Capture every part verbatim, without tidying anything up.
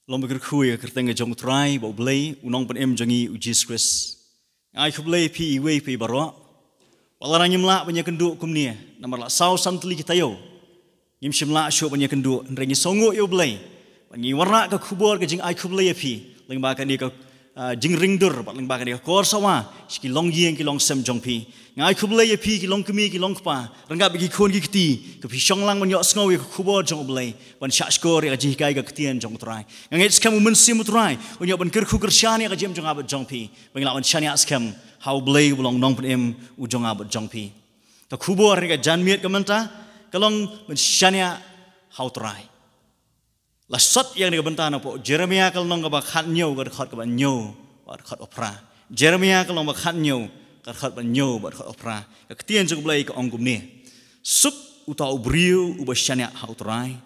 Long ba kyrkhu ïa ka kyrteng ka jong U Trai bad U Blei, U Nongpynim jong ngi U Jisu Khrist. Nga ai khublei ïa phi iwei pa iwei baroh. Wat la ngim lah ban ïakynduh kumne namar la saw san tylli ki taïew. Ngim shym lah shuh ban ïakynduh, hynrei ngi sngewnguh ïa U Blei ba ngi wanrah ka khubor ka jingai khublei ïa phi lyngba kane ka, ah, jingringdur bad lyngba kane ka kor sawa sha ki longïing ki longsem jong phi. Nga ai khublei ïa phi ki longkmie ki longkpa, ryngkat bad ki khun ki kti, ki phi shong lang ban ïohsngew ïa ka khubor jong U Blei, ban shahshkor ïa ka jinghikai ka ktien jong U Trai. Nga ngeit skhem U Mynsiem U Trai un ïoh ban kyrkhu kyrshan ïa ka jingim jong nga bad jong phi, ba ngin lah ban shaniah skhem ha U Blei uba long Nongpynim u jong nga bad jong phi. Ka khubor ha kane ka janmiet ka mynta ka long ban shaniah ha U Trai. La sot ïa kane ka bynta na pdeng Jeremaïah ka lynnong kaba khathynñiew, ka dkhot kaba hynñiew bad dkhot ba phra. Jeremaïah ka lynnong ba khathynñiew, ka dkhot ba hynñiew bad dkhot ba phra. Ka ktien jong U Blei ka ong kumne: Suk uta u briew uba shaniah ha U Trai,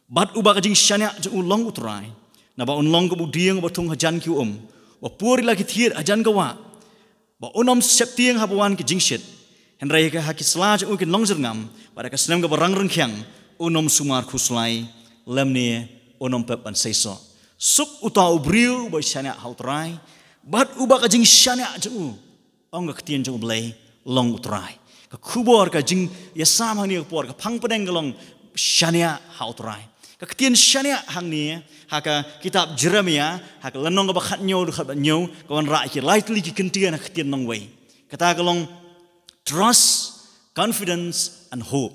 bad uba ka jingshaniah jong u long U Trai, naba un long kum u dieng uba thung hajan ki wah um, uba pur ïa la ki thied hajan ka wah, ba un ym sheptieng haba wan ki jingshit, hynrei ha ki sla jong u kin long jyrngam, bad ha ka snem kaba rang ryngkhiang un ym sumar khuslai, lymne un ym pep ban seisoh. Suk uta u briew uba shaniah ha U Trai, bad uba ka jingshaniah jong u, ong ka ktien jong U Blei, long U Trai. Ka khubor ka jingïasam hangne ka por ka phang pdeng ka long shaniah ha U Trai. Ka ktien shaniah hangne ha ka kitab Jeremaïah, ha ka lynnong kaba khathynñiew, dkhot ba hynñiew, ka wanrah ïa ki lai tylli ki kyntien ha ka ktien nongwei. Kata ka long trust, confidence and hope.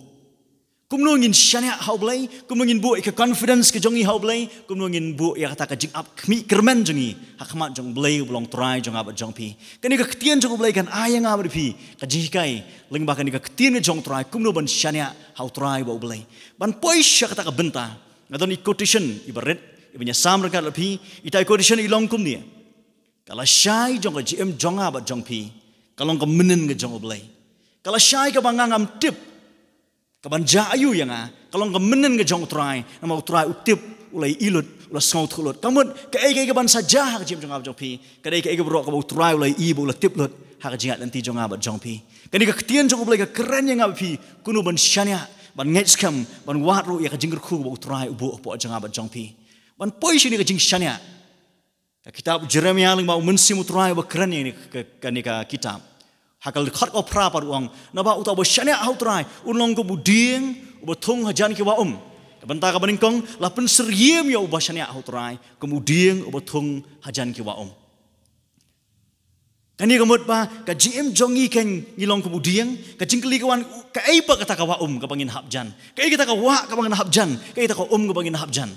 Kumno ngin shaniah ha U Blei, kumno ngin buh ïa ka confidence ka jong ngi ha U Blei, kumno ngin buh ïa kata ka jingap khmih kyrmen jong ngi ha khmat jong U Blei uba long Trai jong nga bad jong phi. Kane ka ktien jong U Blei kan ai ïa nga bad phi ka jinghikai lyngba kane ka ktien ka jong U Trai, kumno ban shaniah ha U Trai bad U Blei. Ban poi sha kata ka bynta, nga don i quotation iba rit iba ngan ïasam ryngkat bad phi. Ita i quotation i long kumne: Ka lashai jong ka jingim jong nga bad jong phi ka long ka mynnin ka jong U Blei. Ka lashai kaba nga ngam tip ka ban jia aïu ïa nga, ka long ka mynnin ka jong U Trai, namar U Trai u tip, u la ïohi lut, u la sngewthuh lut. Ka mut kaei kaei ka ban sa jia ha ka jingim jong nga bad jong phi, ka dei kaei kaba baroh kaba U Trai u la ïohi bad u la tip lut ha ka jingïaid lynti jong nga bad jong phi. Kane ka ktien jong U Blei ka kren ïa nga bad phi kumno ban shaniah, ban ngeit skhem, ban wad ruh ïa ka jingkyrkhu kaba U Trai u buh hapoh jong nga bad jong phi. Ban poi sha kane ka jingshaniah, ka kitab Jeremaïah lyngba U Mynsiem U Trai uba kren ïa kane ka, kane ka kitab, ha ka dkhot kaba phra pat u ong: Naba uta uba shaniah ha U Trai un long kum u dieng uba thung hajan ki wah um. Ka bynta kaba nyngkong, la pynsyriem ïa uba shaniah ha U Trai kum u dieng uba thung hajan ki wah um. Kane ka mut ba ka jingim jong ngi kan ngi long kum u dieng. Ka jingkylli ka wan, kaei pat kata ka wah um kaba ngin hap jan? Kaei kata ka wah kaba ngin hap jan? Kaei kata ka um kaba ngin hap jan?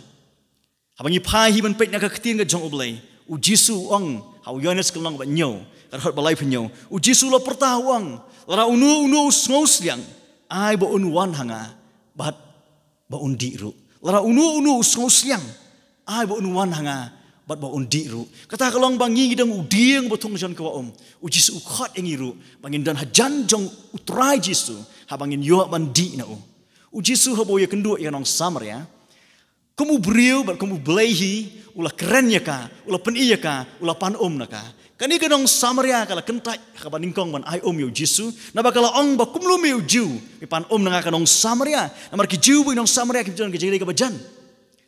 Haba ngi phai hi ban peit na ka ktien ka jong U Blei, U Jisu u ong ha u Ïoannis ka lynnong ba hynñiew, ka dkhot ba laiphew hynñiew, U Jisu u la pyrta u ong: Lada uno uno u sngewsliang, ai ba un wan ha nga bad ba un dih ruh. Lada uno uno u sngewsliang, ai ba un wan ha nga bad ba un dih ruh. Kata ka long ba ngi ngi dang u dieng uba thung hajan ki wah um. U Jisu u khot ïa ngi ruh ba ngin don hajan jong U Trai Jisu haba ngin ïoh ban dih na u. U Jisu haba u ïakynduh ïa ka nong Samaria, kum u briew bad kum U Blei hi, u la kren ïa ka, u la pyni ïa ka, u la pan um na ka. Kane ka nong Samaria ka la kyntait ha kaba nyngkong ban ai um ïa U Jisu, naba ka la ong ba kumno me u Jiw me pan um na nga ka nong Samaria? Namar ki Jiw bad ki nong Samaria kim don ka jingïadei kaba jan.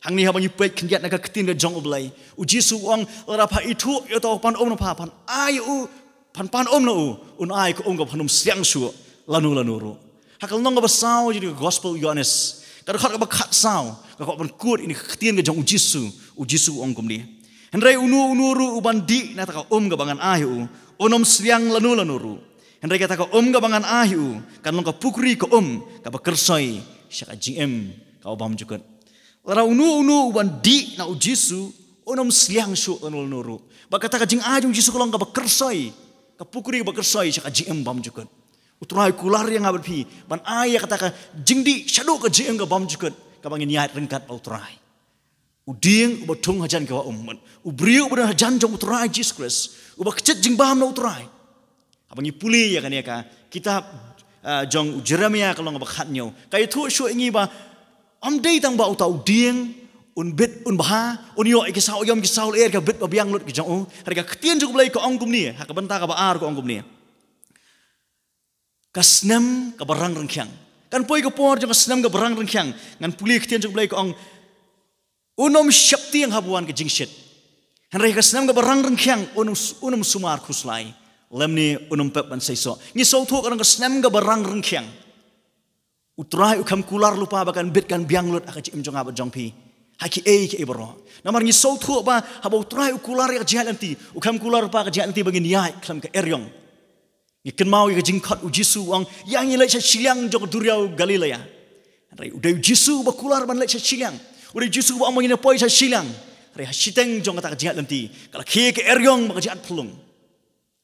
Hangne haba ngi peit khyndiat na ka ktien ka jong U Blei, U Jisu u ong: Lada pha ithuh ïa uta u pan um na pha, phan ai u, phan pan um na u, un ai ka um kaba phan ym sliang shuh lano lano ruh. Ha ka lynnong kaba saw jong ka gospel u Ïoannis, ka dkhot kaba khatsaw, ka kwah ban quote ïa ka ktien ka jong U Jisu. U Jisu u ong kumne: Hynrei uno uno ruh uban dih na kata ka um kaba ngan ai ha u, un ym sliang lano lano ruh. Hynrei kata ka um kaba ngan ai ha u kan long ka pukri ka um kaba kyrsoi sha ka jingim kaba bymjukut. Lada uno uno uban dih na U Jisu un ym sliang shuh lano lano ruh. Bad kata ka jingai jong U Jisu ka long kaba kyrsoi, ka pukri kaba kyrsoi sha ka jingim bymjukut. U Trai u kular ïa nga bad phi ban ai ïa kata ka jingdih shaduh ka jingim ka bymjukut kaba ngin ïaid ryngkat bad U Trai. U dieng uba thung hajan ki wah um, u briew uba don hajan jong U Trai Jisu Khrist, uba kjit jingbam na U Trai. Haba ngi pule ïa kane ka kitab, ah, jong u Jeremaïah ka lynnong ba khathynñiew, ka ïathuh shuh ïa ngi ba ym dei tang ba uta u dieng un bit un bha, un ïoh ïa ki saw aïom ki saw lyer, ka bit ba biang lut ki jong u. Hynrei ka ktien jong U Blei ka ong kumne ha ka bynta kaba ar, ka ong kumne: Ka snem kaba rang ryngkhiang. Kan poi ka por jong ka snem kaba rang ryngkhiang. Ngan pule ka ktien jong U Blei ka ong: Un ym sheptieng haba wan ka jingshit. Hynrei ka snem kaba rang rengkhiang un ym, un ym sumar khuslai. Lymne un ym pep ban seisoh. Ngi sngewthuh ka long ka snem kaba rang rengkhiang. U Trai u khlem kular lypa ba kan bit kan biang lut ha ka jingim jong nga bad jong phi. Ha kiei kiei baroh. Namar ngi sngewthuh ba haba u Trai u kular ïa ka jingïaid lynti, u khlem kular lypa ka jingïaid lynti ba ngin ïaid khlem ka eriong. Ngi kynmaw ïa ka jingkhot u Jisu u ong, ïa ngi leit sha shiliang jong ka duriaw Galilea. Hynrei u dei u Jisu uba kular ban leit sha shiliang. U dei u Jisu uba ong ba ngin ïa poi sha shiliang. Hynrei ha shiteng jong kata ka jingïaid lynti, ka la khie ka eriong bad ka jingïaid phyllung.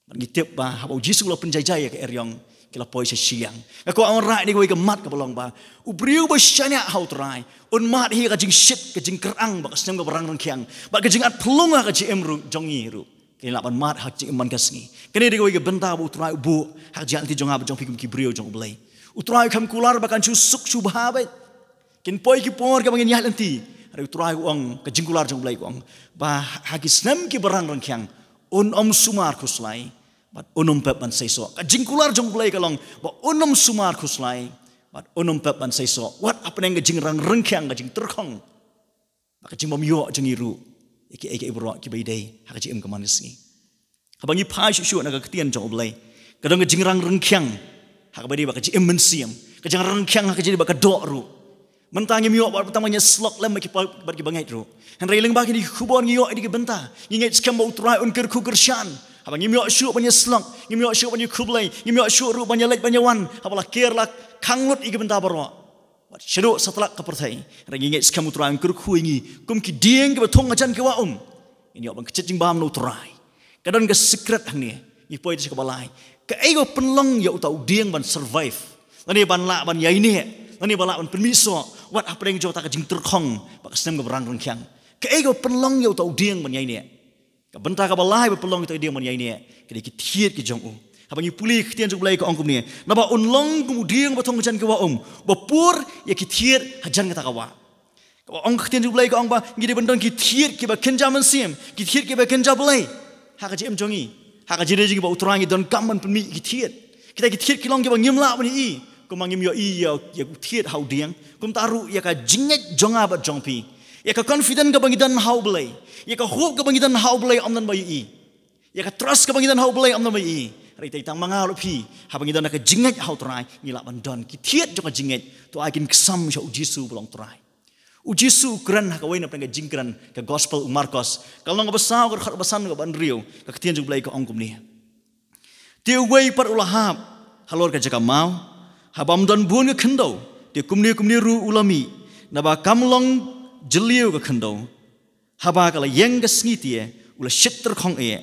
Bad ngi tip ba haba u Jisu u la pynjaijai ïa ka eriong, ki la poi sha shiliang. Nga kwah ban wanrah ïa kawei ka mat kaba long ba u briew uba shaniah ha u Trai un mad hi ïa ka jingshit, ka jingkyrang bad ka snem kaba rang rengkhiang bad ka jingïaid phyllung ha ka jingim ruh jong ngi ruh. Kan lah ban mad ha ka jingim man ka sngi. Kane dei kawei ka bynta ba u Trai u buh ha ka jingïaid lynti jong nga bad jong phi kum ki briew jong u Blei. U Trai u khlem kular ba kan shu suk shu bha beit. Kin poi ki por kaba ngin ïaid lynti. Hynrei u Trai u ong, ka jingkular jong u Blei ka ong ba ha ki snem kiba rang rengkhiang un ym sumar khuslai bad un ym pep ban seisoh. Ka jingkular jong u Blei ka long ba un ym sumar khuslai bad un ym pep ban seisoh. Wat hapdeng ka jingrang rengkhiang, ka jingtyrkhong bad ka jingbym ïoh jong ngi ruh ïa kiei kiei baroh kiba ïadei ha ka jingim ka man ka sngi. Haba ngi phai shuh shuh na ka ktien jong u Blei, ka don ka jingrang rengkhiang ha kaba ïadei bad ka jingim mynsiem, ka jingrang rengkhiang ha ka jingïadei bad ka doh ruh. Mynta ngim ïoh bad tang ban ïasyllok lem bad ki pa, bad kiba ngeit ruh. Hynrei lyngba kine ki khubor ngi ïoh ïa ki bynta, ngi ngeit skhem ba u Trai un kyrkhu kyrshan. Haba ngim ïoh shuh ban ïasyllok, ngim ïoh shuh ban ïakhublei, ngim ïoh shuh ruh ban ïaleit ban ïawan, haba la ker la khang lut ïa ki bynta baroh. Bad shaduh satlak ka pyrthei, hynrei ngi ngeit skhem u Trai un kyrkhu ïa ngi kum ki dieng kiba thung hajan ki wah um. Ngin ïoh ban kjit jingbam na u Trai. Ka don ka secret hangne. Ngi poi sha kaba lai. Kaei kaba pynlong ïa uta u dieng ban survive, lane ban lah ban ïaineh, lane ban lah ban pynmih soh wat hapdeng jong kata ka jingtyrkhong bad ka snem kaba rang rengkhiang? Kaei kaba pynlong ïa uta u dieng ban ïaineh? Ka bynta kaba lai ba pynlong ïa uta u dieng ban ïaineh ka dei ki thied ki jong u. Haba ngi pule ka ktien jong u Blei ka ong kumne, naba un long kum u dieng ba thung hajan ki wah um, ba pur ïa ki thied hajan kata ka wah. Kaba ong ka ktien jong u Blei ka ong ba ngi dei ban don ki thied kiba kynja mynsiem, ki thied kiba kynja Blei ha ka jingim jong ngi. Ha ka jingim jong ngi bad u Trai ngi donkam ban pynmih ïa ki thied. Kita ki thied ki long kiba ngim lah ban ïohi. Kumba ngim ïohi ïa, ïa u thied ha u dieng, kumta ruh ïa ka jingngeit jong nga bad jong phi, ïa ka confident kaba ngi don ha u Blei, ïa ka hope kaba ngi don ha u Blei ym don ba ïohi. Ïa ka trust kaba ngi don ha u Blei ym don ba ïohi. Hynrei tang ma nga bad phi, haba ngi don ka jingngeit ha u Trai, ngi lah ban don ki thied jong ka jingngeit. To ai kin ksam sha u Jisu ba long Trai. U Jisu u kren ha kawei na pdeng ka jingkren, ka gospel u Markos, ka lynnong kaba saw, ka dkhot kaba san, kaba hynriew, ka ktien jong u Blei ka ong kumne. Te uwei pat u la hap halor ka jaka maw, ha bym don bun ka khyndew. Te kumne kumne ruh u la mih, naba kam long jylliew ka khyndew. Haba ka la ïeng ka sngi te, u la shit tyrkhong eh.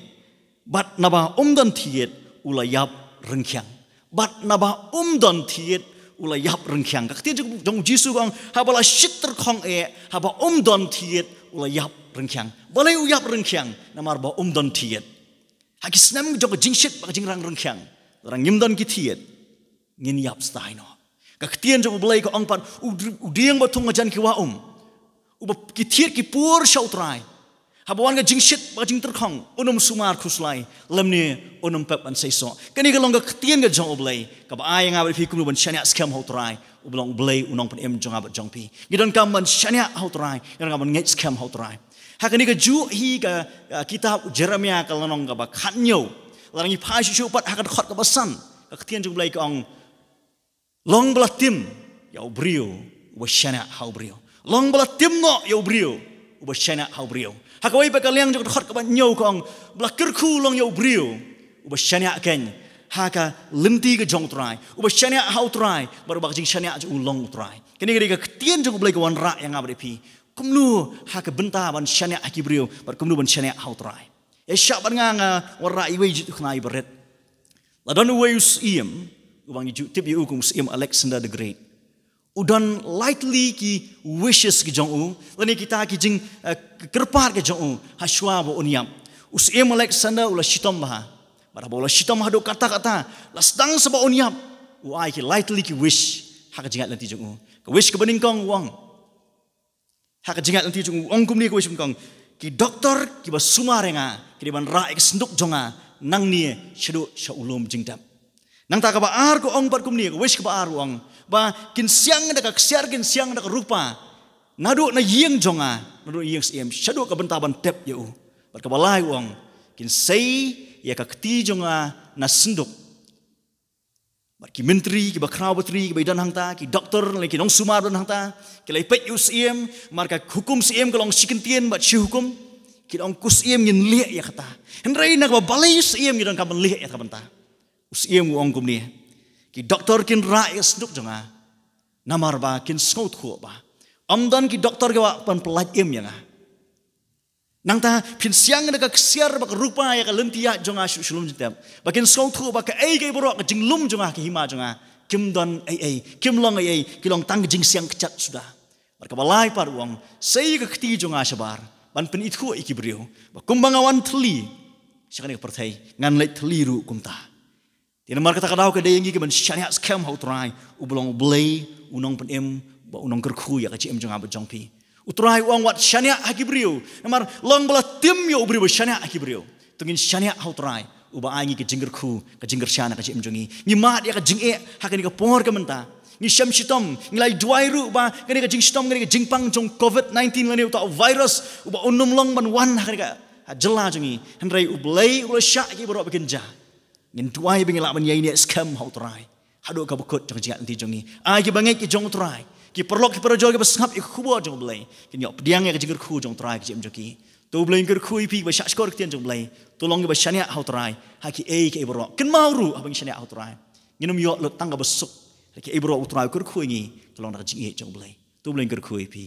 Bad naba um don thied, u la ïap ryngkhiang. Bad naba um don thied, u la ïap ryngkhiang. Ka ktien jong, jong u Jisu ka ong, haba la shit tyrkhong eh, haba um don thied, u la ïap ryngkhiang. Balei u ïap ryngkhiang? Namar ba um don thied. Ha ki snem jong ka jingshit bad ka jingrang ryngkhiang, lada ngim don ki thied, ngin ïap stai noh. Ka ktien jong u Blei ka ong pat, u, u dieng ba thung hajan ki wah um, uba ki thied ki pur sha u Trai, haba wan ka jingshit bad ka jingtyrkhong, un ym sumar khuslai, lymne un ym pep ban seisoh. Kane ka long ka ktien ka jong u Blei kaba ai ïa nga bad phi kumno ban shaniah skhem ha u Trai, uba long u Blei u nongpynim jong nga bad jong phi. Ngi donkam ban shaniah ha u Trai, ngi donkam ban ngeit skhem ha u Trai. Ha kane kajuh hi ka, ah, kitab u Jeremaïa ka lynnong kaba khathynñiew, lada ngi phai shuh shuh pat ha ka dkhot kaba san, ka ktien jong u Blei ka ong, long ba la tim ïa u briew uba shaniah ha u briew. Long ba la tim noh ïa u briew uba shaniah ha u briew. Ha kawei pat ka liang jong ka dkhot kaba hynñiew ka ong, ba la kyrkhu long ïa u briew uba shaniah kein ha ka lynti ka jong u Trai, uba shaniah ha u Trai, bad uba ka jingshaniah jong u long u Trai. Kane ka dei ka ktien jong u Blei ka wanrah ïa nga bad ïa phi kumno ha ka bynta ban shaniah ha ki briew bad kumno ban shaniah ha u Trai. Ïa shah bad nga, nga wanrah iwei jingïathuhkhana iba rit. La don uwei u syiem uba ngi ju tip ïa u kum u syiem Alexander the Great. U don lai tylli ki wishes ki jong u, lane kita ki jing, eh, kyrpad ki jong u, ha shuwa ba un ïap. U syiem Alexander u la shitom bha. Bad haba u la shitom haduh katta katta, la sdang sa ba un ïap, u ai ki lai tylli ki wish ha ka jingïaid lynti jong u. Ka wish kaba nyngkong u ong, ha ka jingïaid lynti jong u, u ong kumne, ka wish kaba nyngkong, ki doktor kiba sumar ïa nga ki dei ban rah ïa ka synduk jong nga nangne shaduh sha u lum jingdep. Nangta kaba ar ka ong pat kumne, ka wish kaba ar u ong, ba kin siang da ka ksiar, kin siang da ka rupa Naduh na ïing jong nga, naduh na ïing syiem shaduh ka bynta ban tep ïa u. Bad kaba lai u ong, kin sei ïa ka kti jong nga na synduk. Bad ki myntri, kiba khraw batri, kiba don hangta, ki doktor lane ki nongsumar don hangta, ki la ïapeit ïa u syiem, namar ka hukum syiem ka long shi kyntien bad shi hukum. Ki la ong, ko syiem, ngin leh ïa kata. Hynrei na kaba balei u syiem ngi donkam ban leh ïa kata ka bynta? U syiem u ong kumne, ki doktor kin rah ïa ka synduk jong nga, namar ba kin sngewthuh ba ym don ki doktor kiba ban pyllait im ïa nga. Nangta phin siang da ka ksiar bad ka rupa ïa ka lynti ïaid jong nga sha u shlem jingtep, ba kin sngewthuh ba kaei kaei baroh ka jinglum jong nga, ka hima jong nga, kim don ei ei, kim long ei ei, ki long tang ka jingsiang kjat suda. Bad kaba lai pat u ong, sei ïa ka kti jong nga shabar ban pynithuh ïa ki briew ba kumba nga wan thylli sha kane ka pyrthei, ngan leit thylli ruh kumta. Te namar kata ka daw ka dei ïa ngi ki ban shaniah skhem ha U Trai, uba long U Blei, U Nongpynim bad U Nongkyrkhu ïa ka jingim jong nga bad jong phi. U Trai u ong, wat shaniah ha ki briew, namar long ba la tim ïa u briew ba shaniah ha ki briew. To ngin shaniah ha U Trai uba ai ngi ka jingkyrkhu, ka jingkyrshan ha ka jingim jong ngi. Ngi mad ïa ka jingeh ha kane ka por ka mynta. Ngi shem shitom, ngi la duwai ruh ba kane ka jingshitom, kane ka jingpang jong covid nineteen lane uta u virus, uba un ym long ban wan ha kane ka, ha jylla jong ngi. Hynrei U Blei u la shah ïa ki baroh ba kin jia. Ngin duwai ba ngin lah ban ïaineh skhem ha U Trai haduh kaba kut jong ka jingïaid lynti jong ngi. Ai kiba ngeit ki jong U Trai, ki paralok ki parajor kiba sngap ïa ka khubor jong U Blei, kin ïoh pdiang ïa ka jingkyrkhu jong U Trai ha ka jingim jong ki. To U Blei un kyrkhu ïa phi kiba shah shkor ktien jong U Blei. To long kiba shaniah ha U Trai ha kiei kiei baroh. Kynmaw ruh haba ngi shaniah ha U Trai, ngin ym ïoh lut tang kaba suk. Ha kiei baroh U Trai u kyrkhu ïa ngi, ka long da ka jingïeit jong U Blei. To U Blei un kyrkhu ïa phi.